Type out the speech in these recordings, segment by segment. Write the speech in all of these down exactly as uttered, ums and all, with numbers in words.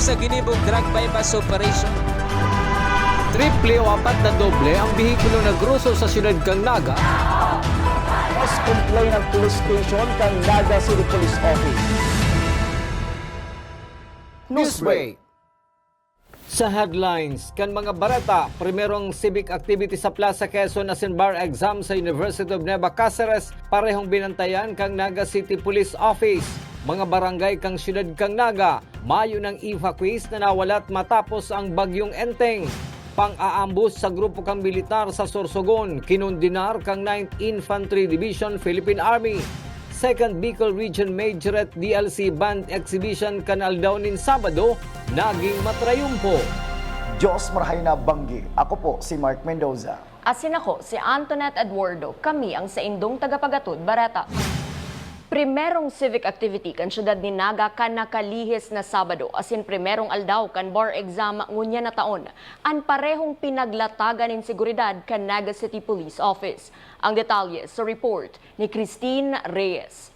Sa ginibong drug buy-bust operation. Triple o apat na doble ang behikulo na groso sa siyudad kan Naga. Mas complain ang police station kan Naga City Police Office. Newsbreak. Sa headlines kan mga bareta, primerong civic activity sa Plaza Quezon asin bar exam sa University of Nueva Caceres, parehong binantayan kan Naga City Police Office. Mga barangay kan siyudad kan Naga, mayo nang evacuees na nawalat matapos ang Bagyong Enteng. Pang-aambus sa grupo kan militar sa Sorsogon, kinondenar kan Ninth Infantry Division, Philippine Army. Second Bicol Region Majorette D L C Band Exhibition kan aldaw nin Sabado naging matrayumpo. Diyos marahay na banggi. Ako po si Mark Mendoza. Asin ako si Antoinette Eduardo. Kami ang saindong tagapagatod bareta. Primerong civic activity kan siyudad nin Naga kan nakalihis na Sabado asin primerong aldaw kan bar exam ngunyan na taon an parehong pinaglatagan nin seguridad kan Naga City Police Office. Ang detalye sa report ni Christine Reyes.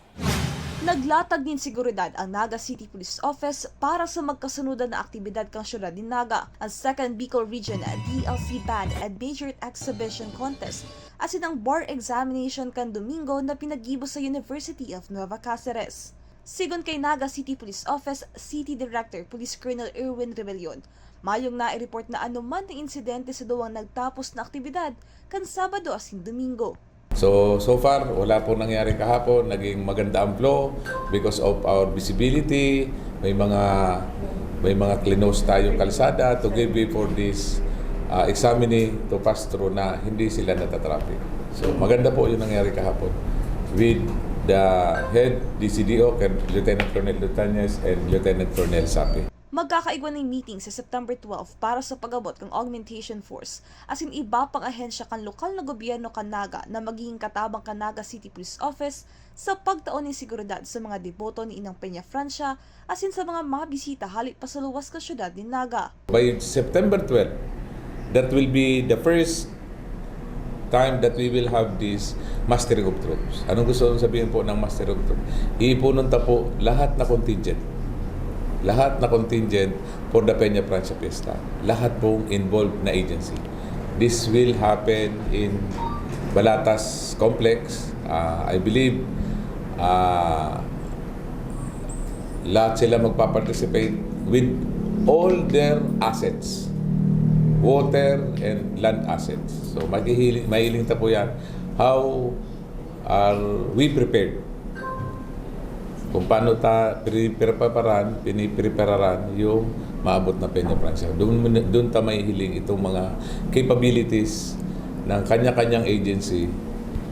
Naglatag nin seguridad ang Naga City Police Office para sa magkasunodan na aktibidad kan siyudad nin Naga, ang Second Bicol Region D L C Band and Majorette Exhibition Contest asin ang bar examination kan Domingo na pinaggibo sa University of Nueva Caceres. Sigon kay Naga City Police Office City Director Police Colonel Erwin Rebellion, mayong naireport na anoman na insidente sa duwang nagtapos na aktibidad kan Sabado asin Domingo. So, so far, wala pong nangyari kahapon. Naging maganda ang flow because of our visibility. May mga may mga klinos tayong kalsada to give way for this uh, examining to pass through na hindi sila natatraffic. So, maganda po yung nangyari kahapon with the head D C D O, kay Lieutenant Colonel Lutanes and Lieutenant Colonel Sapi. Magkakaigwa nin meeting sa September twelve para sa pag-abot kan augmentation force asin iba pang ahensya kan lokal na gobyerno kan Naga na magiging katabang kan Naga City Police Office sa pagtao nin seguridad sa mga deboto ni Inang Peña Francia asin sa mga mabisita hale pa sa luwas kan syudad nin Naga. By September twelve, that will be the first time that we will have this mustering of troops. Anong gusto kong sabihin po ng muster of troops? Iipunon ta po lahat na contingent. Lahat na contingent for the Peña Francia Fiesta. Lahat pong involved na agency. This will happen in Balatas Complex. Uh, I believe uh, lahat sila magpa-participate with all their assets, water and land assets. So, mahihiling, mahiling ta po yan. How are we prepared? Kung paano ta pinipreparan, piniprepararan yung maabot na Peña Francia. Doon, doon ta mahihiling itong mga capabilities ng kanya-kanyang agency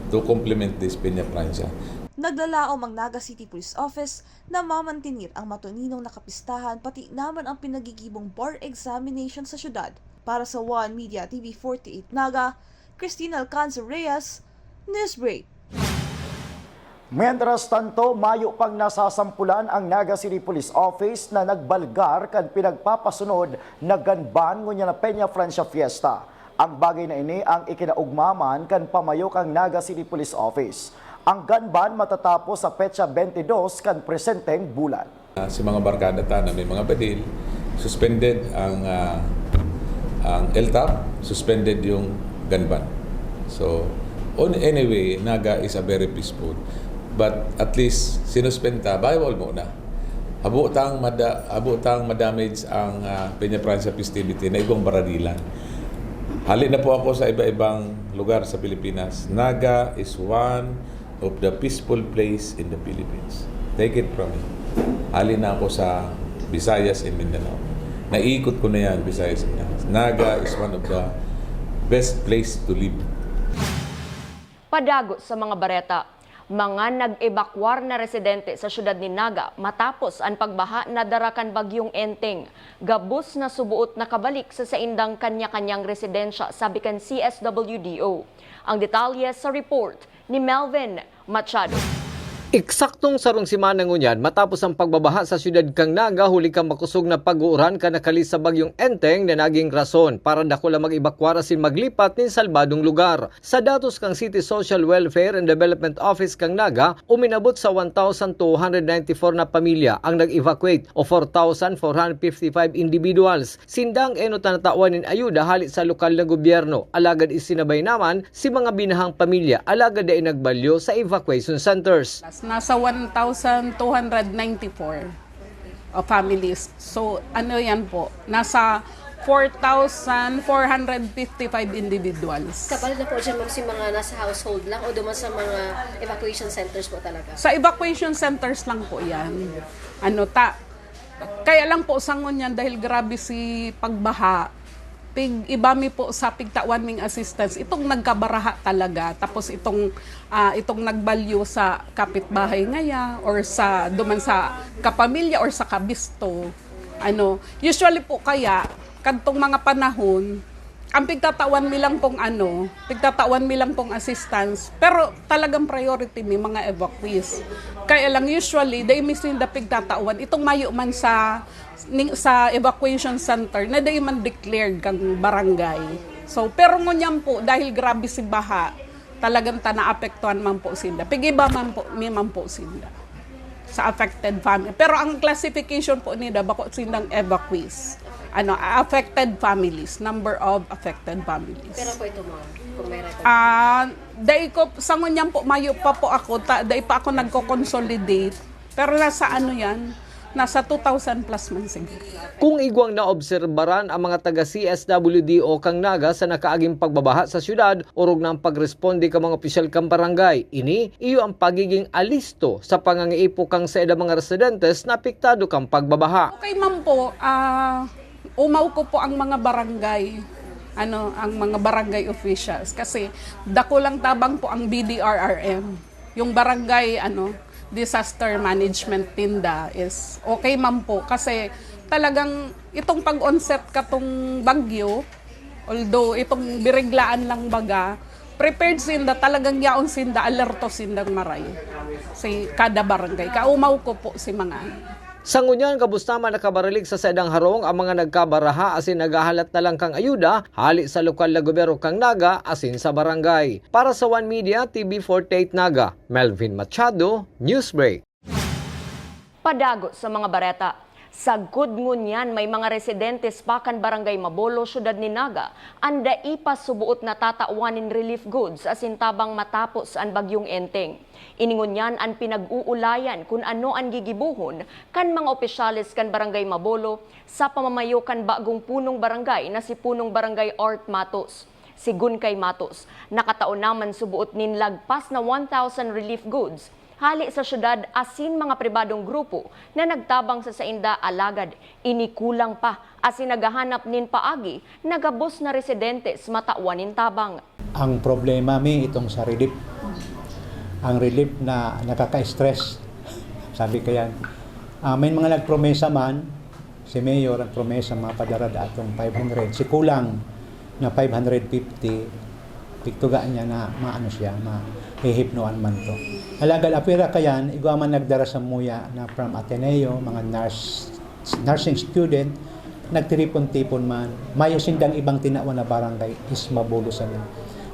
to complement this Peña Francia. Naglalaom ang Naga City Police Office na mamantenir ang matuninong na kapistahan pati naman ang pinagigibong bar examination sa syudad. Para sa One Media T V forty-eight Naga, Christine Alcanzo Reyes, Newsbreak. Mientras tanto, mayo pang nasasampulan ang Naga City Police Office na nagbalgar kan pinagpapasunod na gun ban ngunyan na Peña Francia Fiesta. Ang bagay na ini ang ikinaugma man kan pamayo kan Naga City Police Office. Ang gun ban matatapos sa petsa twenty-dos kan presenteng bulan. Ah, sa mga barkada ta na may mga badil, suspended ang, ah, ang L T O P, suspended yung gun ban. So, on anyway, Naga is a very peaceful. But at least, sinuspend ta, bawal muna. Habo tang mada-, habo tang madamage ang, ah, Peña Francia festivity na igwang baradilan. Hali na po ako sa iba-ibang lugar sa Pilipinas. Naga is one of the peaceful place in the Philippines. Take it from me. Hali na ako sa Visayas and Mindanao. Naikot ko na yan, Visayas and Mindanao. Naga is one of the best place to live. Padagos sa mga bareta, mga nag-ebakwar na residente sa siyudad nin Naga matapos an pagbaha na dara kan Bagyong Enteng, gabos na suboot nakabalik sa saindang kanya-kanyang residensya, sabi kan C S W D O. Ang detalye sa report ni Melvin Machado. Eksaktong sarong semana ngunyan matapos ang pagbabaha sa siyudad kan Naga huli kan makosog na pag-uuran kan nakalis sa Bagyong Enteng na nagin rason para dakula mag-ebakwar asin maglipat nin salbadong lugar. Sa datos kan City Social Welfare and Development Office kan Naga, uminabot sa one thousand two hundred ninety-four na pamilya ang nag-evacuate o four thousand four hundred fifty-five individuals. Sinda ang enot na natawan nin ayuda hali sa lokal na gobyerno, alagad isinabay naman si mga binahang pamilya, alagad dai nagbalyo sa evacuation centers. Nasa one thousand two hundred ninety-four, uh, families. So, ano yan po? Nasa four thousand four hundred fifty-five individuals. Kabalo na po dyan, ma'am, si mga nasa household lang o duman sa mga evacuation centers po talaga? Sa evacuation centers lang po yan. Ano ta, kaya lang po, sa ngunyan, dahil grabe si pagbaha, pig-iba mi po sa pigtawan ming assistance. Itong nagkabaraha talaga, tapos itong, ah, itong nagbalyo sa kapitbahay ngaya or sa, duman sa kapamilya or sa kabisto. Ano, usually po kaya, kadtong mga panahon, ang pigtatawan mi lang pong ano, pigtatawan mi lang pong assistance, pero talagang priority mi mga evacuees. Kaya lang usually, dai mi sinda pigtatawan. Itong mayo man sa, ning, sa evacuation center na dai man declared kang barangay. So, pero ngunyan po, dahil grabe si baha, talagang ta naapektuhan man po sinda. Pig-iba man po, mi man po sinda sa affected family. Pero ang classification po nila, bako sindang evacuees. Ano, affected families, number of affected families. Pero po ito, ma'am, kung may record. Ah, dai ko, sa ngunyan po, mayo pa po ako, ta, dai pa ako nagko-consolidate. Pero nasa ano yan, nasa two thousand plus man siguro. Kung igwang naobserbaran ang mga taga C S W D O kang Naga sa nakaaging pagbabaha sa syudad, orog na ang pagresponde kan mga opisyal kan barangay. Ini, iyo ang pagiging alisto sa pangangaipo kan saindang mga residentes na apektado kan pagbabaha. Okay man po, ah, umaw ko po ang mga barangay, ano, ang mga barangay officials kasi dakulang tabang po ang B D R R M. Yung barangay, ano, disaster management ninda is okay man po kasi talagang itong pag-onset katong bagyo, although itong biriglaan lang baga, prepared sinda, talagang yaon sinda, alerto sindang maray. Si kada barangay, kaumaw ko po si mga ano. Sa ngunyan, gabos naman nakabaralig sa saindang harong ang mga nagkabaraha asin naghahalat na lang kan ayuda hali sa lokal na gobyerno kan Naga asin sa barangay. Para sa One Media, T V forty-eight Naga, Melvin Machado, Newsbreak. Padagos sa mga bareta. Sagkod ngunyan, may mga residentes pa kan Barangay Mabolo, Syudad nin Naga, an dai pa suboot natatawan nin relief goods asin tabang matapos an Bagyong Enteng. Ini ngunyan an pinag-uulayan kun ano an gigibohon kan mga opisyales kan Barangay Mabolo sa pamamayo kan bagong punong barangay na si Punong Barangay Art Matos. Sigun kay Matos, nakatao na man suboot nin lagpas na one thousand relief goods hale sa syudad asin mga pribadong grupo na nagtabang sa sainda, alagad ini kulang pa asin naghahanap nin paagi na gabos na residentes matawan nin tabang. Ang problema mi itong sa relief. Ang relief na nakaka-stress. Sabi ko yan. Ah, may mga nagpromesa man, si Mayor ang promesa mapadara datong five hundred. Si kulang na five hundred fifty, pigtuga niya na maano siya, mahihipnoan man to. Alagad apira kayan, igwa man nagdara sa muya na from Ateneo, mga nurse, nursing student, nagtiripon-tipon man. Mayo sindang ibang tinawan na barangay is Mabolo sana.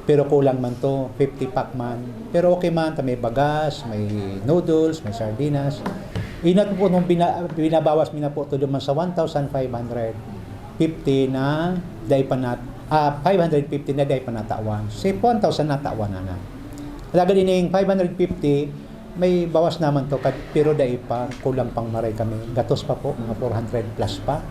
Pero kulang man to, fifty pack man. Pero okay man, ta may bagas, may noodles, may sardinas. Inat po nung bina-, binabawas mi na po to duman sa one thousand five hundred fifty na dai pa nat-, ah, five hundred fifty na dai pa natawan. Si one thousand natawan na na. Alagad ining five hundred fifty, may bawas naman to, kad-, pero dai pa, kulang pang maray kami. Gatos pa po, mga four hundred plus pa.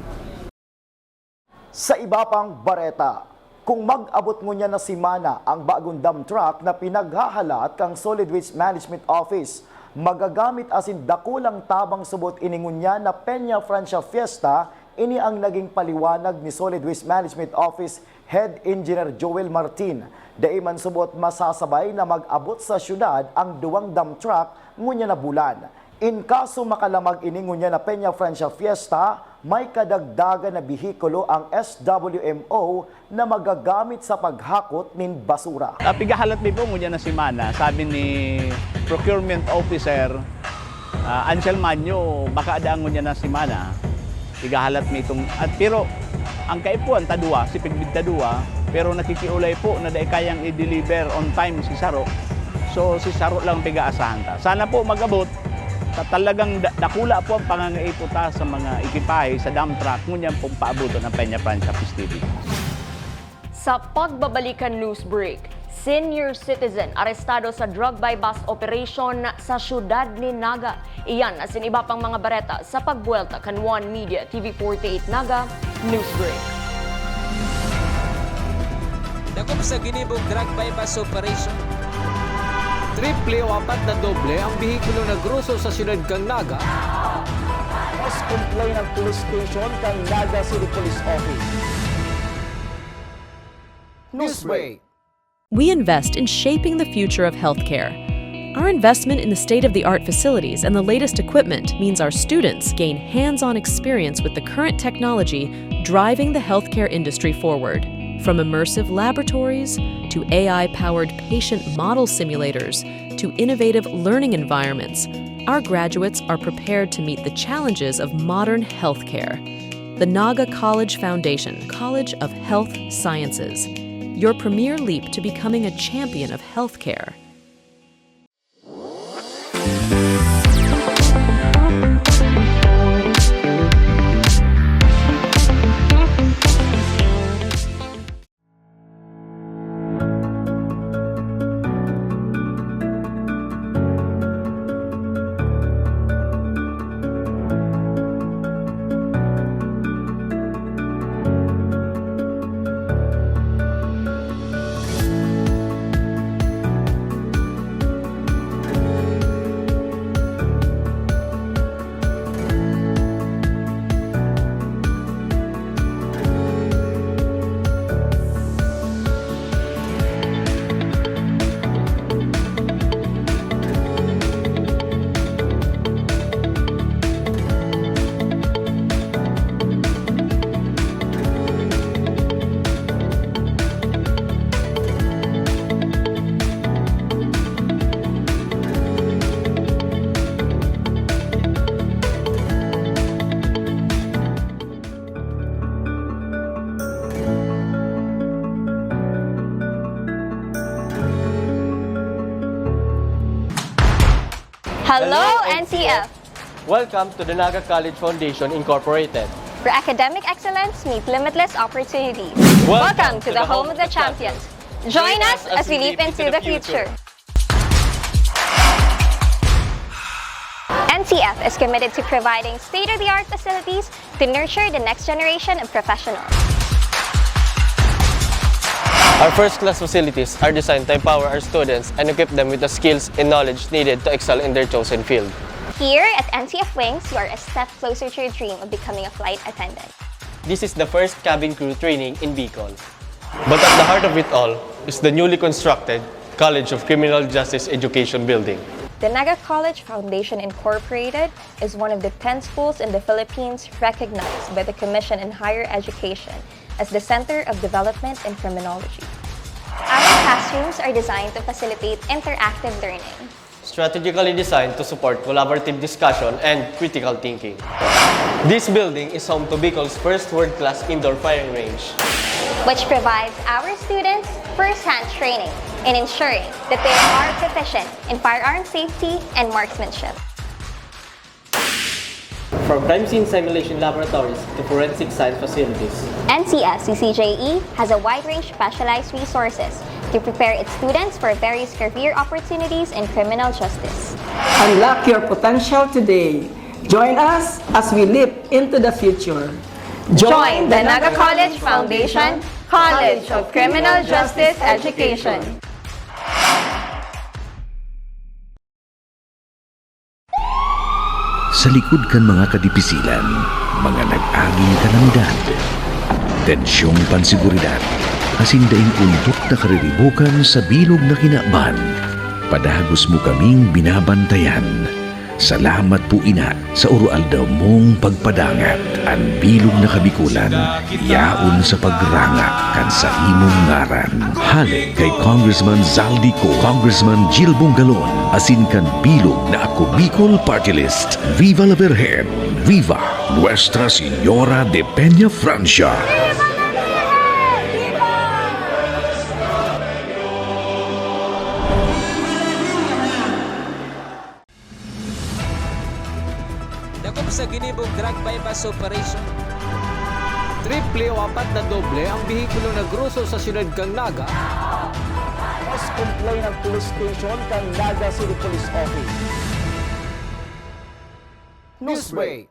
Sa iba pang bareta, kung mag-abot ngunyan na semana ang bagong dump truck na pinaghahalat kan Solid Waste Management Office, magagamit asin dakulang tabang subot ini ngunyan na Peña Francia Fiesta, ini ang naging paliwanag ni Solid Waste Management Office Head Engineer Joel Martin. Dai man subot masasabay na mag-abot sa syudad ang duwang dump truck ngunyan na bulan. In kaso makalamag ini ngunyan na Peña Francia Fiesta, May kadagdagan na behikulo ang S W M O na magagamit sa paghakot nin basura. Ah, pigahalat mi po ngunyan na semana, sabi ni Procurement Officer, ah, Ansel Manyo, baka daan ngunyan na semana, pigahalat mi itong, at, pero ang kaipuhan ta duwa, si Pigbid ta duwa, pero nakikiulay po na dai kayang i-deliver on time si saro. So, si saro lang pigaasahan ta. Sana po mag-abot, ta-, talagang da-, dakula po ang pangangaipo ta sa mga ekipahe sa dump truck ngunyan pong paaboton ang Peña Francia festivities. Sa pagbabalik kan news break, senior citizen arestado sa drug buy-bust operation sa siyudad ni Naga. Iyan asin iba pang mga bareta sa pagbuwelta kan One Media T V forty-eight Naga News Break. Dakop sa ginibong drug buy-bust operation. Triple o apat na doble ang behikulo na groso sa siyudad kan Naga. Mas complain ang police station kan Naga City Police Office. Newsbreak. We invest in shaping the future of healthcare. Our investment in the state of the art facilities and the latest equipment means our students gain hands on experience with the current technology driving the healthcare industry forward. From immersive laboratories to A I powered patient model simulators to innovative learning environments, our graduates are prepared to meet the challenges of modern healthcare. The Naga College Foundation, College of Health Sciences, your premier leap to becoming a champion of healthcare. Hello, N C F! Welcome to the Naga College Foundation Incorporated. Where academic excellence meets limitless opportunities. Welcome to the home of the champions. Join us as we leap into the future. N C F is committed to providing state-of-the-art facilities to nurture the next generation of professionals. Our first-class facilities are designed to empower our students and equip them with the skills and knowledge needed to excel in their chosen field. Here at N C F Wings, you are a step closer to your dream of becoming a flight attendant. This is the first cabin crew training in Bicol. But at the heart of it all is the newly constructed College of Criminal Justice Education Building. The Naga College Foundation Incorporated is one of the ten schools in the Philippines recognized by the Commission on Higher Education as the Center of Development in Criminology. Our classrooms are designed to facilitate interactive learning. Strategically designed to support collaborative discussion and critical thinking. This building is home to Bicol's first world-class indoor firing range, which provides our students first-hand training in ensuring that they are proficient in firearm safety and marksmanship. From crime scene simulation laboratories to forensic science facilities, N C F C C J E has a wide range of specialized resources to prepare its students for various career opportunities in criminal justice. Unlock your potential today. Join us as we leap into the future. Join the Naga College Foundation College of Criminal Justice Education. Sa likod kan mga kadipisilan, mga nag-aging kalamidad, tensyong panseguridad, asin daing undok na kariribokan sa bilog na kinaban, padagos mo kaming binabantayan. Salamat po, Ina, sa oro-aldaw mong pagpadangat. An bilog na Kabikolan, yaon sa pagranga kan sa imong ngaran. Hale kay Congressman Zaldy Co, Congressman Jil Bongalon, asin kan bilog na Ako Bicol Party List. Viva la Virgen! Viva Nuestra Señora de Peña Francia! Dakop sa ginibong drug buy-bust operation. Triple o apat na doble ang behikulo na groso sa siyudad kan Naga. Mas complaint ang police station kan Naga City Police Office. Newsbreak.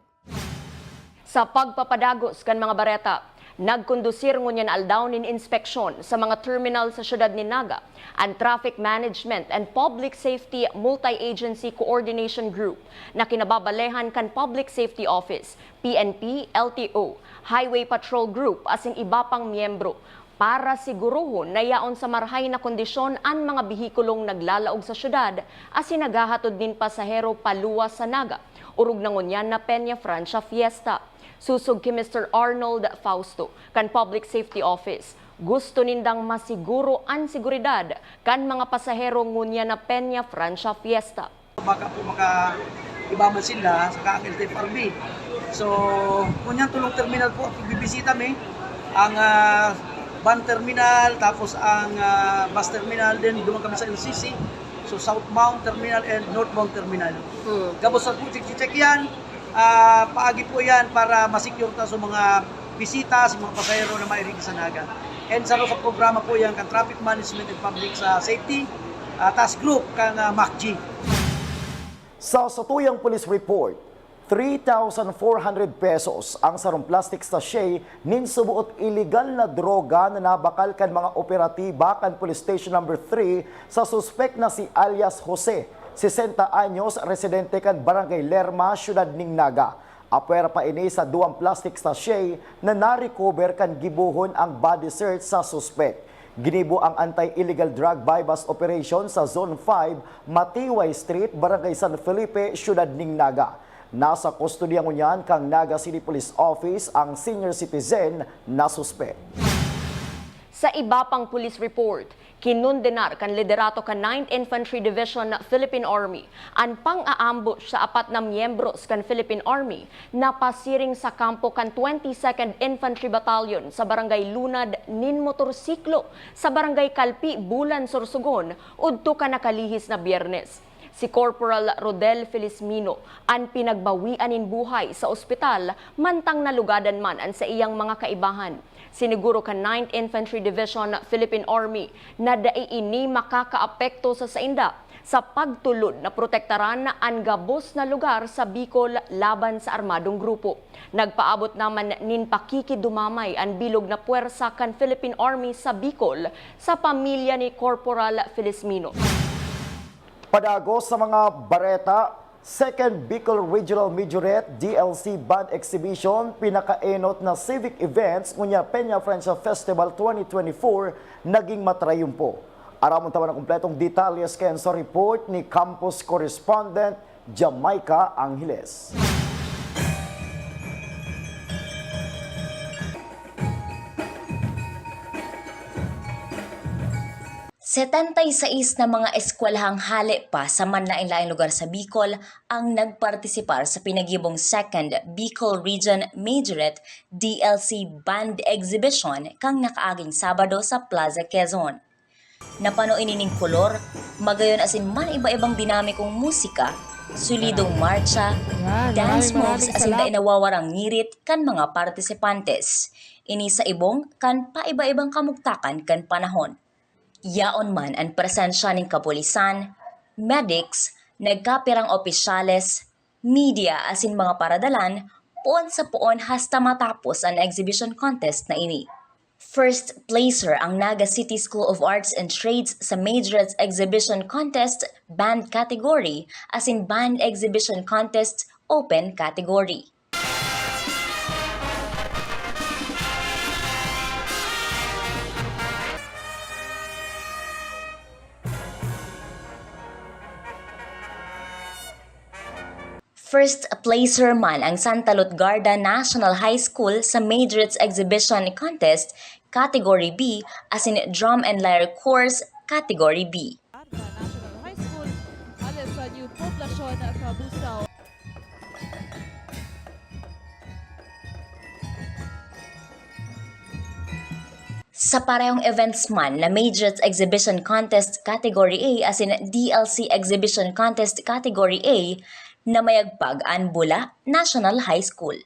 Sa pagpapadagos kan mga bareta, nagkondusir ngunyan aldaw nin inspeksyon sa mga terminal sa siyudad nin Naga an Traffic Management and Public Safety Multi-Agency Coordination Group na kinababalehan kan Public Safety Office, P N P, L T O, Highway Patrol Group asin iba pang miyembro para sigurohon na yaon sa marahay na kondisyon an mga behikulong naglalaog sa syudad asin naghahatod nin pasahero paluwas sa Naga, orog na ngunyan na Peña Francia Fiesta. Sosog ki Mister Arnold Fausto, kan Public Safety Office, gusto nindang masiguro an seguridad kan mga pasahero ngunyan na Peña Francia Fiesta. Baka po maka-, iba man sila, saka ang L T F R B. So, ngunyan tolong terminal po ang pagbibisita mi. Ang, ah, van terminal, tapos ang, ah, bus terminal, then duman kami sa L C C. So, southbound terminal and northbound terminal. Mm. Gabos sa po, check-check yan. Ah, paagi po yan para ma-secure ta sa mga bisita, sa mga pasahero na mairigi sa Naga. And sa, sa programa po yan kan Traffic Management and Public sa Safety, ah, Task Group kan, ah, MACG. Sa satuyang police report, three thousand four hundred pesos ang sarong plastic sachet nin suboot iligal na droga na nabakal kan mga operatiba kan Police Station Number three sa suspek na si alias Jose, sesenta anyos, residente kan Barangay Lerma, Siyudad nin Naga. Apwera pa ini sa duwang plastic sachet na na-recover kan gibohon ang body search sa suspek. Ginibo ang anti-illegal drug buy-bust operation sa Zone five, Matiway Street, Barangay San Felipe, Siyudad nin Naga. Nasa kustodiya ngunyan kan Naga City Police Office ang senior citizen na suspek. Sa iba pang police report, kinondenar kan liderato kan Ninth Infantry Division Philippine Army an pang-aambush sa apat na miyembros kan Philippine Army na pasiring sa kampo kan Twenty-second Infantry Battalion sa Barangay Lunad nin motorsiklo sa Barangay Calpi, Bulan, Sorsogon, odto kan nakalihis na Biyernes. Si Corporal Rodel Felizmino an pinagbawian nin buhay sa ospital, mantang nalugadan man an saiyang mga kaibahan. Siniguro kan Ninth Infantry Division Philippine Army na dai ini makakaapekto sa sainda sa pagtulod na protektaran an gabos na lugar sa Bicol laban sa armadong grupo. Nagpaabot naman nin pakikidumamay an bilog na pwersa kan Philippine Army sa Bicol sa pamilya ni Corporal Felizmino. Padagos sa mga bareta, Second Bicol Regional Majorette, D L C Band Exhibition, pinakaenot na civic events ngunyan Peña Francia Festival twenty twenty-four naging matrayumpo. Aramon ta man ang kompletong detalye sa kayan sa report ni Campus Correspondent Jamaica Angeles. Setenta y seis na mga eskwelahang hale pa sa manlaen-laeng lugar sa Bicol ang nagpartisipar sa pinagibong Second Bicol Region Majorette D L C Band Exhibition kan nakaaging Sabado sa Plaza Quezon. Napano ini nin kolor, magayon asin man iba-ibang dinamikong musika, solidong martsa, dance moves asin dai nawawarang ngirit kan mga partisipantes. Ini sa ibong kan paiba-ibang kamugtakan kan panahon. Yaon man an presensya nin kapulisan, medics, nagkapirang opisyales, media asin mga paradalan, poon sa poon hasta matapos an exhibition contest na ini. First placer ang Naga City School of Arts and Trades sa Majorette Exhibition Contest Band Category asin Band Exhibition Contest Open Category. First placer man ang Santa Lutgarda National High School sa Majorette Exhibition Contest Category B asin Drum and Lyre Course Category B. National High School, hale sa New Poblacion, Cabusao. Sa parehong events man na Majorette Exhibition Contest Category A asin D L C Exhibition Contest Category A, namayagpag an Bula National High School.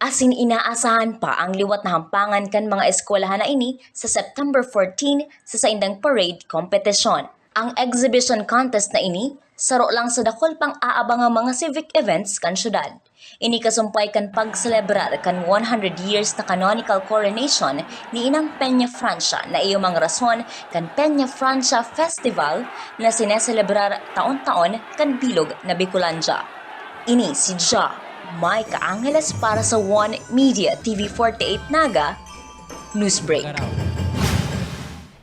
Asin inaasahan pa ang liwat na hampangan kan mga eskwelahan na ini sa September fourteen sa saindang parade kompetisyon. Ang exhibition contest na ini saro lang sa dakul pang aabangang mga civic events kan syudad. Ini kasumpay kan pagselebrar kan one hundred years na canonical coronation ni Inang Peña Francia na iyo mang rason kan Peña Francia Festival na sineselebrar taon-taon kan bilog na Bicolandia. Ini si Ja Micah Angeles para sa One Media T V forty-eight Naga Newsbreak.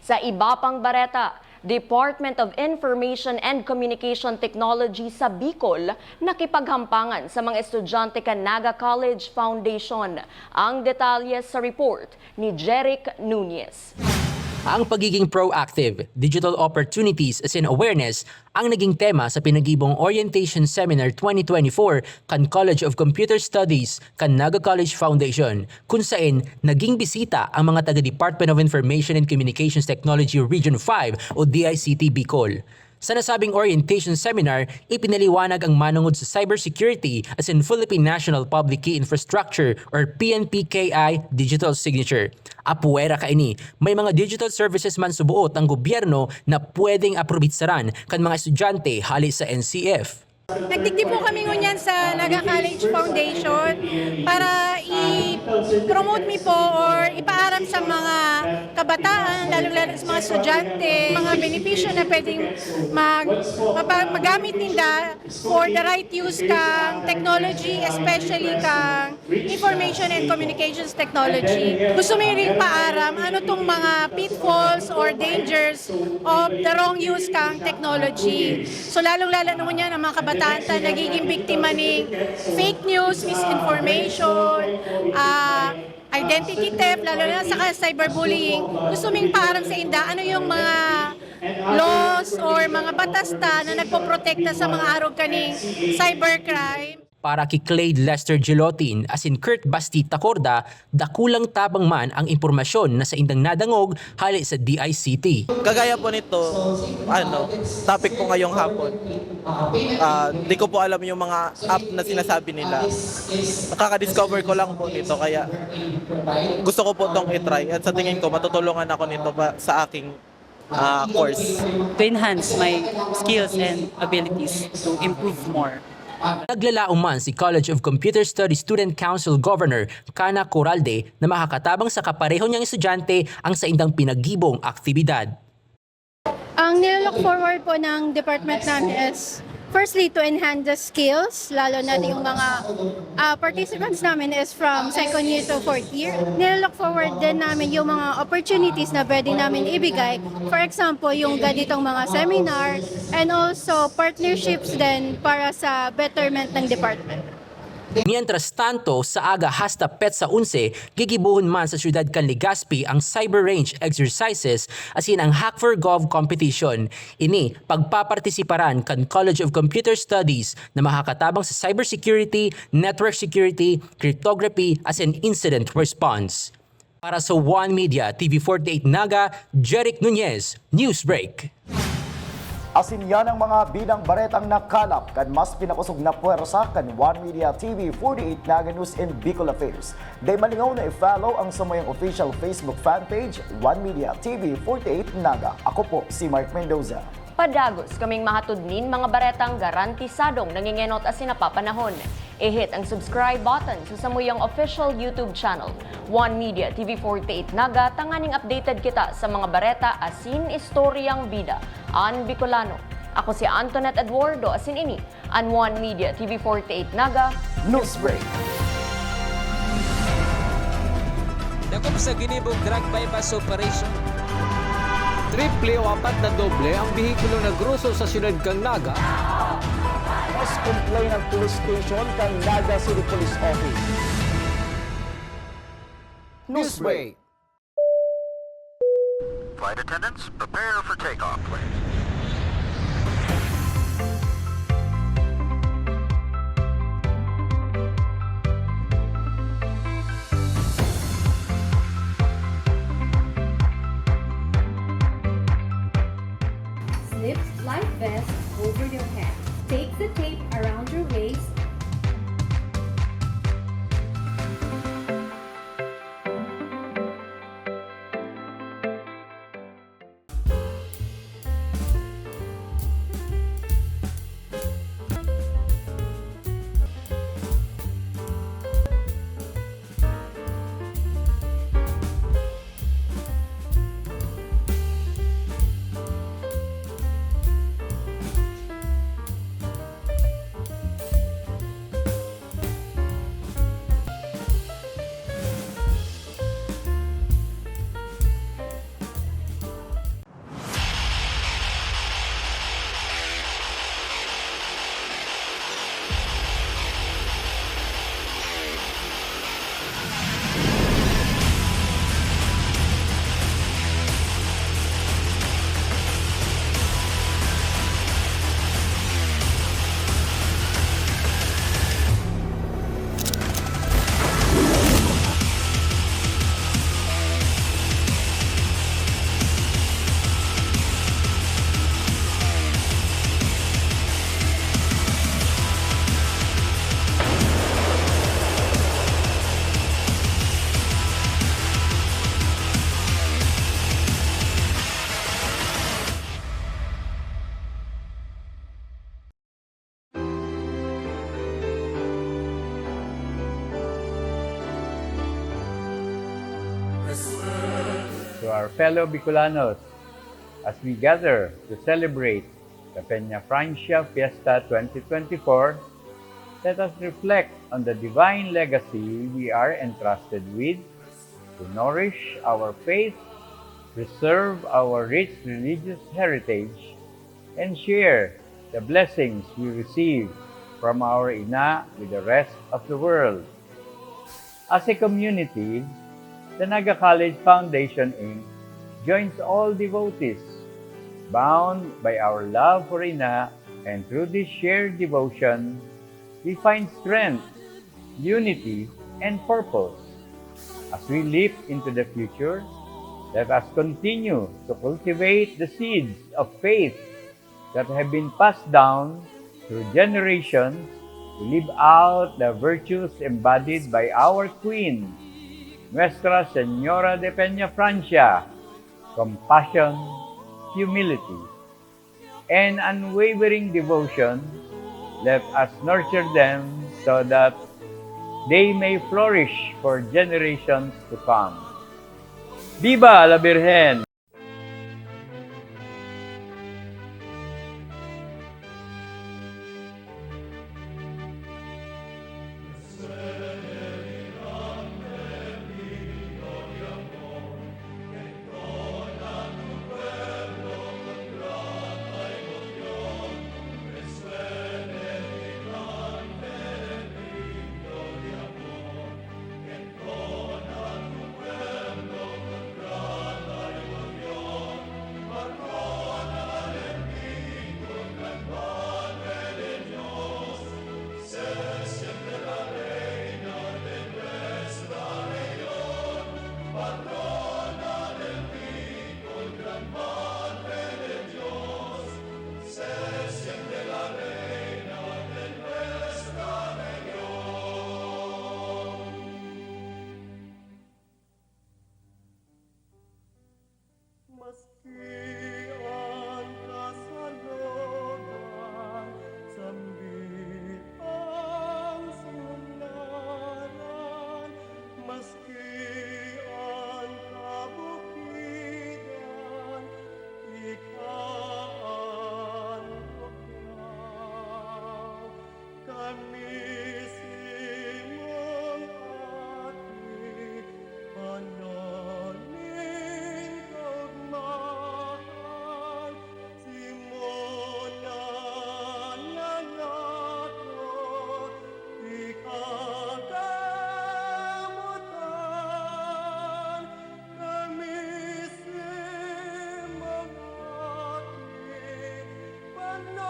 Sa iba pang bareta, Department of Information and Communication Technology sa Bicol nakipaghampangan sa mga estudyante kan Naga College Foundation. Ang detalye sa report ni Jeric Nunez. Ang pagiging proactive, digital opportunities asin awareness ang naging tema sa pinagibong Orientation Seminar twenty twenty-four kan College of Computer Studies kan Naga College Foundation, kun saen naging bisita ang mga taga Department of Information and Communications Technology Region five o D I C T Bicol. Sa nasabing orientation seminar, ipinaliwanag ang manongod sa cybersecurity asin Philippine National Public Key Infrastructure or P N P K I digital signature. Apwera kaini, may mga digital services man suboot ang gobyerno na pwedeng aprobitsaran kan mga estudyante hale sa N C F. Nagdigdi po kami ngunyan sa Naga College Foundation para i-promote mi po or ipaaram sa mga kabataan, lalong-lalo sa mga estudyante, mga benepisyo na pwedeng mag-, mapa-, magamit ninda for the right use kang technology, especially kang Information and Communications Technology. Gusto mi ring paaram ano tong mga pitfalls or dangers of the wrong use kang technology. So, lalong-lalo na ngunyan ang mga kabataan ta nagiging biktima ning fake news, misinformation, ah, identity theft, lalo na sa cyberbullying. Gusto ming paaram sa inda, ano yung mga laws or mga batas ta na nagpoprotekta sa mga arog kaning cybercrime? Para ki Clade Lester Gilotin asin Kurt Basti Tacorda, dakulang tabang man ang impormasyon na saindang nadangog hale sa D I C T. Kagaya po nito, ano, topic po ngayong hapon. Ah, di ko po alam yung mga app na sinasabi nila. Nakaka-discover ko lang po nito, kaya gusto ko po 'tong i-try at sa tingin ko matutulungan ako nito pa sa aking ah, course. To enhance my skills and abilities to improve more. Naglalaom man si College of Computer Studies Student Council Governor Kana Coralde na makakatabang sa kapareho niyang estudyante ang saindang pinagibong aktibidad. Ang nilo-look forward po ng department namin is firstly to enhance the skills, lalo na yung mga, ah, participants namin is from second year to fourth year. Nilo-look forward din namin yung mga opportunities na pwede namin ibigay. For example, yung ganitong mga seminar and also partnerships din para sa betterment ng department. Mientras tanto, sa aga hasta petsa onse, gigibohon man sa siyudad kan Legazpi ang Cyber Range Exercises asin ang Hack for Gov Competition. Ini pagpapartisiparan kan College of Computer Studies na makakatabang sa cybersecurity, network security, cryptography, asin incident response. Para sa One Media T V forty-eight Naga, Jeric Nunez, Newsbreak. Asin yan ang mga bidang baretang nakalap kan mas pinakosog na pwersa kan One Media T V forty-eight Naga News and Bicol Affairs. Dai malingaw na i-follow ang samuyang official Facebook fan page, One Media T V forty-eight Naga. Ako po si Mark Mendoza. Padagos kaming mahatod nin mga baretang garantisadong nangengenot asin napapanahon. I-hit ang subscribe button sa samuyang official YouTube channel, One Media T V forty-eight Naga, tanganing updated kita sa mga bareta asin istoryang bida an Bicolano. Ako si Antoinette Eduardo, asin ini an One Media T V forty-eight Naga Newsbreak. Dakop sa ginibong drug buy-bust operation. Triple o apat na doble ang behikulo na groso sa siyudad kan Naga. Mas complain ang police station kan Naga City Police Office. Newsbreak. Flight attendants, prepare for takeoff, please. Slip life vest over your head. Take the tape around your waist. To our fellow Bicolanos, as we gather to celebrate the Peñafrancia Fiesta twenty twenty-four, let us reflect on the divine legacy we are entrusted with to nourish our faith, preserve our rich religious heritage, and share the blessings we receive from our ina with the rest of the world. As a community, the Naga College Foundation, Inc joins all devotees. Bound by our love for Ina and through this shared devotion, we find strength, unity, and purpose. As we leap into the future, let us continue to cultivate the seeds of faith that have been passed down through generations to live out the virtues embodied by our Queen, Nuestra Señora de Peñafrancia: compassion, humility, and unwavering devotion. Let us nurture them so that they may flourish for generations to come. Viva la Virgen!